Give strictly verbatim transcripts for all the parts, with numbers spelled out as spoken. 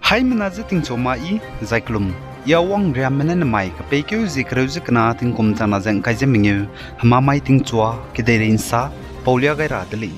Haimena ze tingchu ma i, zai kelum. I Awang Riamme ne nemai kepeikeu zie kereu ze kena tingkum chang na ze ngkai ze mengeu, hemamai tingchua, kedeirei nsa, paulia gai ra de lei.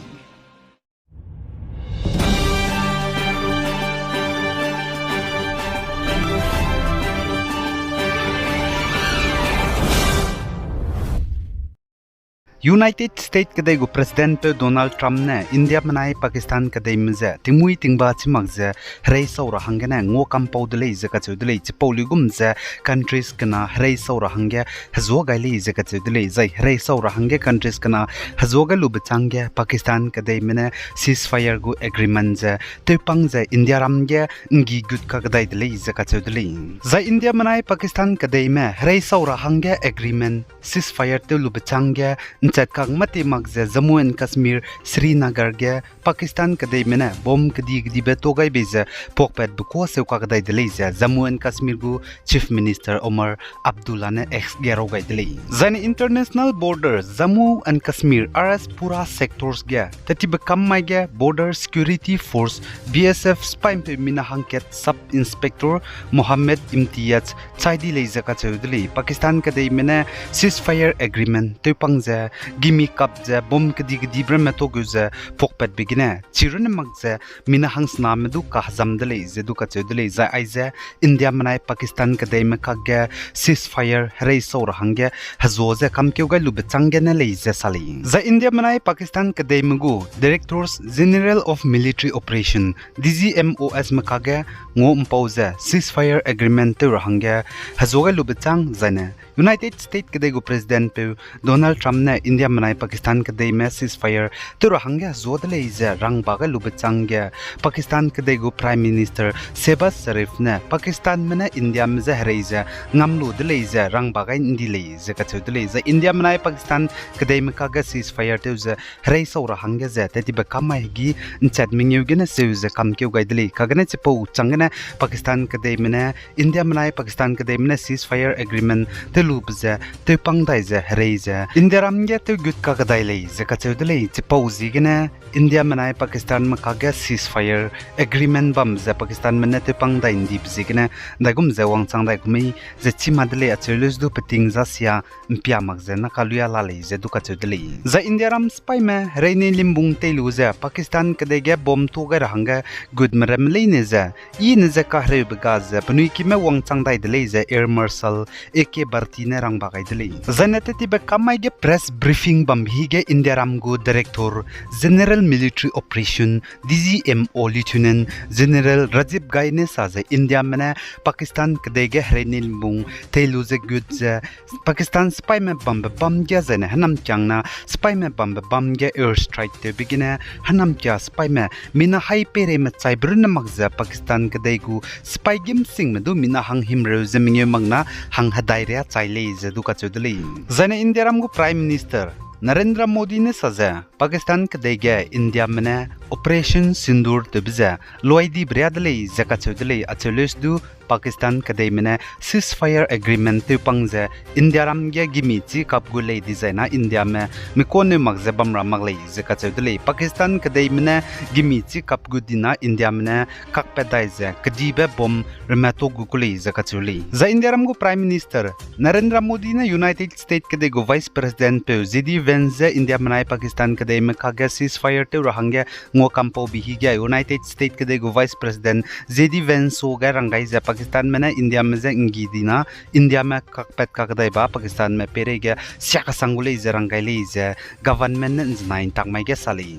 United States kedei gu President peu Donald Trump ne India menai Pakistan kedeime ze tingmuî tingba chimak ze herei sau ra hanggene ngua kampau de lei ze kacheu de lei. Chipau luigum ze countries kena herei sau ra hangge hezuâ gai lei ze kacheu de lei. Zai herei sau ra hangge countries kena hezuâ gai lube chângge Pakistan kedeime ne ceasefire gu agreement ze tewpang ze India ram ge nggi gut kakdai de lei ze kacheu de lei. Zai India menai Pakistan kedeime herei sau ra hangge agreement ceasefire tew lube chângge nchat kak mâti mak ze Jammu and Kashmir, Srinagar ge Pakistan kedeime ne bomb kedi-kedibe tuâ gai bei ze puakpatbe kuâ seu kakdai de lei ze Jammu and Kashmir gu Chief Minister Omar Abdullah ne X ge raw gai de lei. Zaine international border Jammu and Kashmir R S Pura sectors ge tetibe kam mai ge Border Security Force, B S F sipaî mpeu mina hangkat Sub Inspector Mohammad Imtiaz chai di lei ze kacheu de lei. Pakistan kedeime ne ceasefire agreement tewpang ze gimi kap ze bomb kedi-kedibe ramme tuâ gu ze puakpatbe gene chirunne mak ze mina hangsename du kahezam de lei ze du kacheu de lei. Zai aize India menai Pakistan kedeime kakge ceasefire herei sau ra hangge hezuâ ze kamkeu gai lube chângge ne lei ze sa lei. Zai India menai Pakistan kedeime gu Directors General of Military Operation, D G M Os me kakge ngua mpau ze ceasefire agreement tew ra hangge hezuâ gai lube châng zaine United States kedei gu President peu Donald Trump ne India menai Pakistan kedeime ceasefire tew ra hangge hezuâ de lei ze rangba gai lube chângge Pakistan kedei gu Prime Minister Shehbaz Sharif ne Pakistanme ne Indiame je herei ze ngam lu de lei ze rangba gai ndi lei ze kacheu de lei. Zai India menai Pakistan kedeime kakge ceasefire tew ze herei sau ra hangge ze tetibe kam mai hegî nchat mengeu gene seu ze kamkeu gai de lei. Kagene chipau chang gene Pakistan kedeime ne India menai Pakistan kedeime ne ceasefire agreement tew lube ze tewpang dai ze herei ze India ram ge tew gut kakdai lei ze kacheu de lei. Chipau ziegene India menai Pakistanme kakge ceasefire agreement bam ze Pakistanme ne tewpang dai ndibe ziegene ndaigum ze wangchang dai ku mei ze chî ma de lei acheu leuse du peting zasia mpia mak ze nakaluia la lei ze du kacheu de lei. Zai India ram sipaîme hereine limbung tei lu ze Pakistan kedei ge bomb tuâ gai ra hangge gutme ramme leine ze i ne ze kahereube ga ze penui kime wangchang dai de lei ze Air Marshal A K Bharti ne rangba gai de lei. Zaine tetibe kam mai ge press briefing bambe hige India ram gu Director General Military Operation, D G M O Lieutenant General Rajiv Ghai ne sa ze Indiame ne Pakistan kedei ge hereine limbung tei lu ze gut ze Pakistan sipaîme bambe bam ge zaine hênamkiangna sipaîme bambe bam ge air strike tewbe gene hênamkia sipaîme mina haî peireime chaibe runne mak ze Pakistan kedei gu sipaî gîmsingme du mina hang himreu ze mengeu makna hang hedai riâ chai lei ze du kacheu de lei. Zaine India ram gu Prime Minister Narendra Modi ne sa ze Pakistan kedei ge Indiame ne Operation Sindoor tewbe ze luai dibe riâ de lei ze kacheu de lei acheu leuse du Pakistan kedeime ne ceasefire agreement tewpang ze India ram ge gimi chî kap gu lei dizaina Indiame mikuâ neu mak ze bam ra mak lei ze kacheu de lei. Pakistan kedeime ne gimi chî kap gu dina Indiame ne kakpat dai ze kedibe bomb ramme tuâ gu ku lei ze kacheu lei. Zai India ram gu Prime Minister Narendra Modi ne United States kedei gu Vice President peu J D Vance je Indiame nai Pakistan kedeime kakge ceasefire tew ra hangge ngua kampau bi hige United States kedei gu Vice President J D Vance suage rang gai ze Pakistanme ne Indiame je nggi dina Indiame kakpat kakdai ba Pakistanme peireige sia kasang gu lei ze rang gai lei ze government ne nzenai ntak mai ge sa lei.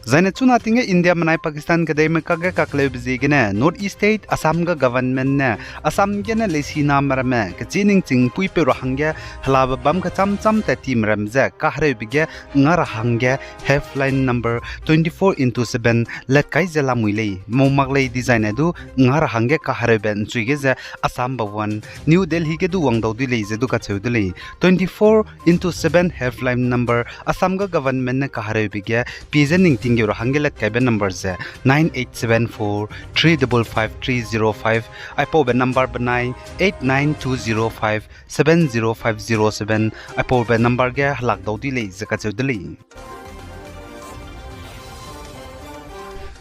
Zaine chuna ting ge Indiame nai Pakistan kedeime kakge kakleube ziegene North East State Assam ga government ne Assam gene leisiname ramme kechî ningching puipeu ra hangge helabe bam kechâm châm tat time ram ze kahereube ge nga ra hangge helpline number twenty-four into seven lat kai ze lamui lei, mau mak lei dizaine du nga ra hangge kahereube nchui ge ze Assam Bhawan, New Delhi ge du wang dau dui lei ze du kacheu de lei. Twenty-four into seven helpline number Assam ga government ne kahereube ge pie ze ningting geu ra hangge lat kaibe number ze nine eight seven four three double five three zero five, aipaube number benai eight nine two zero five seven zero five zero seven, aipaube number ge helak dau dui lei ze kacheu de lei.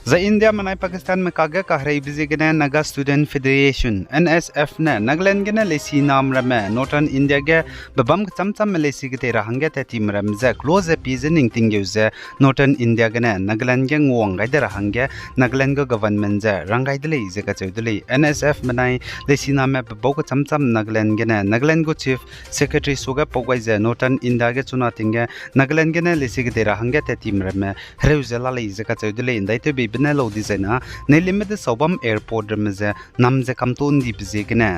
Zai India menai Pakistanme kakge kahereibe ziegene Naga Student Federation, N S F ne Nagaland gene leisiname ramme Northern India ge bebâm kechâm chamme leisi ketei ra hangge tattime ramme je close ze pie ze ning tinggeu ze Northern India gene Nagaland ge nguang gai de ra hangge Nagaland gu government ze rang gai de lei ze kacheu de lei. N S F menai leisiname bebau kechâm cham Nagaland gene Nagaland gu Chief Secretary suage pau gai ze Northern India ge chuna ting ge Nagaland gene leisi ketei ra hangge tattime ramme hereu ze la lei ze kacheu de lei. ’Ndaitewbeibe ne lau dizai na, Neilim me de saubam airport ramme ze nam ze kamtu ’ndibe ziegene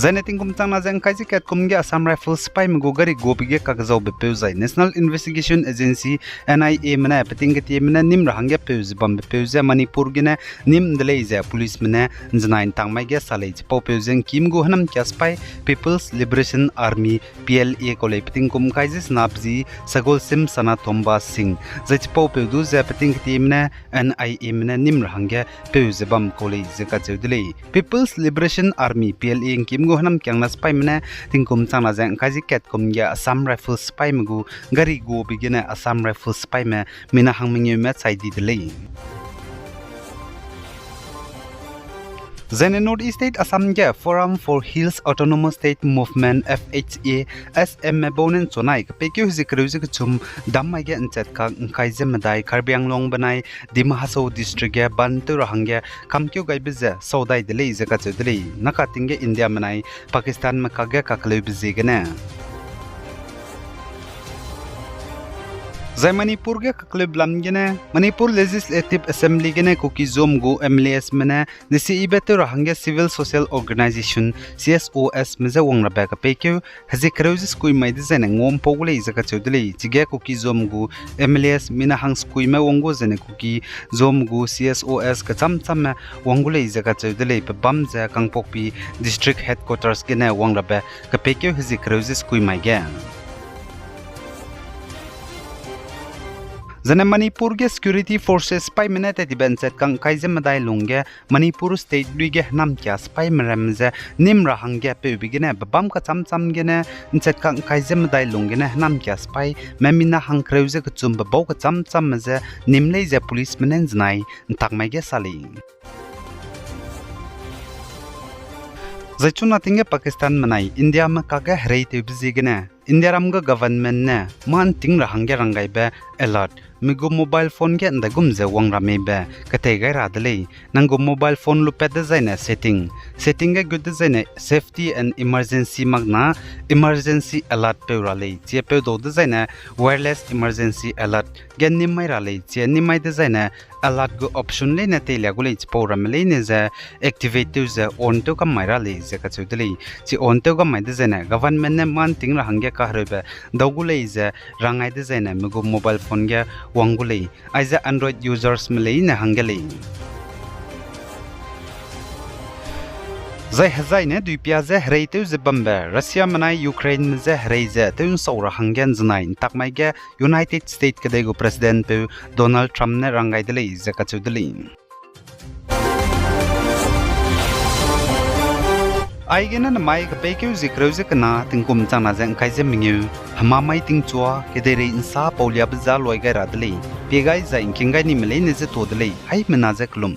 Zaine tingkum changna ze ’ngkai ze kat kum ge Assam Rifles sipaime gu gari gobe ge kakzaubepeu zai National Investigation Agency, N I A me ne peting ketieme ne nîm ra hangge peu ze bambepeu ze Manipur gene nîm de lei ze policeme ne ’nzenai ’ntak mai ge sa lei. Chipaupeu ze ’ngkim gu hênamkia sipai People's Liberation Army, P L A kau lei. Petingkum ’ngkai ze sena pezi Sagolsim Sanathomba Singh, zai chipaupeu du ze peting ketieme ne N I A me ne nîm ra hangge peu ze bam kau lei ze kacheu de lei. People's Liberation Army, P L A ’ngkim gu hênamkiangna sipaime ne tingkum changna ze ’ngkai ze kat kum ge Assam Rifles sipaime gu gari gobe gene Assam Rifles sipaime mina hang mengeume chai di de lei. Zaine North East State Assam ge Forum for Hills Autonomous State Movement, F H A S M me bau ne ’nchunai kepeikeu hezie kereu ze kechum dam mai ge ’nchetkak ’ngkai ze medai Karbi Anglong benai Dima Hasao District ge ban tew ra hangge kamkeu gaibe ze sau dai de lei ze kacheu de lei. Naka ting ge India menai Pakistanme kakge kakleube ziegene Zai Manipur ge kakleube lam gene, Manipur Legislative Assembly gene Kuki-Zome gu M L As me ne desibe tew ra hangge Civil Social Organization, C S Os me je wang rabe kepeikeu hezie kereu ze sekui mai dezaine nguampau gu lei ze kacheu de lei. Chige Kuki-Zome gu M L As mina hang sekuime wang gu zene Kuki-Zome gu C S Os kechâm chamme wang gu lei ze kacheu de lei. Pebâm ze Kangpokpi District Headquarters gene wang rabe kepeikeu hezie kereu ze sekui mai ge Zane Manipur ge security forces sipaime ne tat tibe ’nchet kang ’ngkai ze medai lung ge Manipur State lui ge hênamkia sipaime ramme je nîm ra hangge peube gene bebâm kechâm cham gene ’nchet kang ’ngkai ze medai lung gene hênamkia sipaime mina hang kereu ze kechum bebau kechâm chamme je nîm lei ze policeme ne ’nzenai ’ntak mai ge sa lei. Zai chuna ting ge Pakistan menai Indiame kakge hereitewbe ziegene Indiaram gu government ne mâ ’nting ra hangge ranggaibe alert, mi gu mobile phone ge ’ndaigum ze wang ra meibe ketei gai ra de lei. Nang gu mobile phone lupat dezaine setting, setting ge gut dezaine safety and emergency makna emergency alert peu ra lei, chie peudau dezaine wireless emergency alert ge nîm mai ra lei, chie nîm mai dezaine alert gu option leine teilia gu lei, chipau ramme leine ze activate tew ze on tew kam mai ra lei ze kacheu de lei. Chi on tew kam mai dezaine government ne mâ ’nting ra hangge kahereube dau gu lei ze rangai dezaine mi gu mobile phone ge wang gu lei. Aize Android usersme leine hangge lei. Zai hezaine duipia je hereitew ze bambe Russia menai Ukraineme je herei ze tew ’nsau ra hangge ’nzenai ’ntak mai ge United States kedei gu presidentpeu Donald Trump ne rang gai de lei ze kacheu de lei. Aigene nemai kepeikeu zie kereu ze kena tingkum changna ze ’ngkai ze mengeu, hema mai tingchua kedeirei ’nsa pauliabe za luai gai ra de lei. Pie gai zai ’ngking gai nime leine je tuâ de lei, haimena je kelum.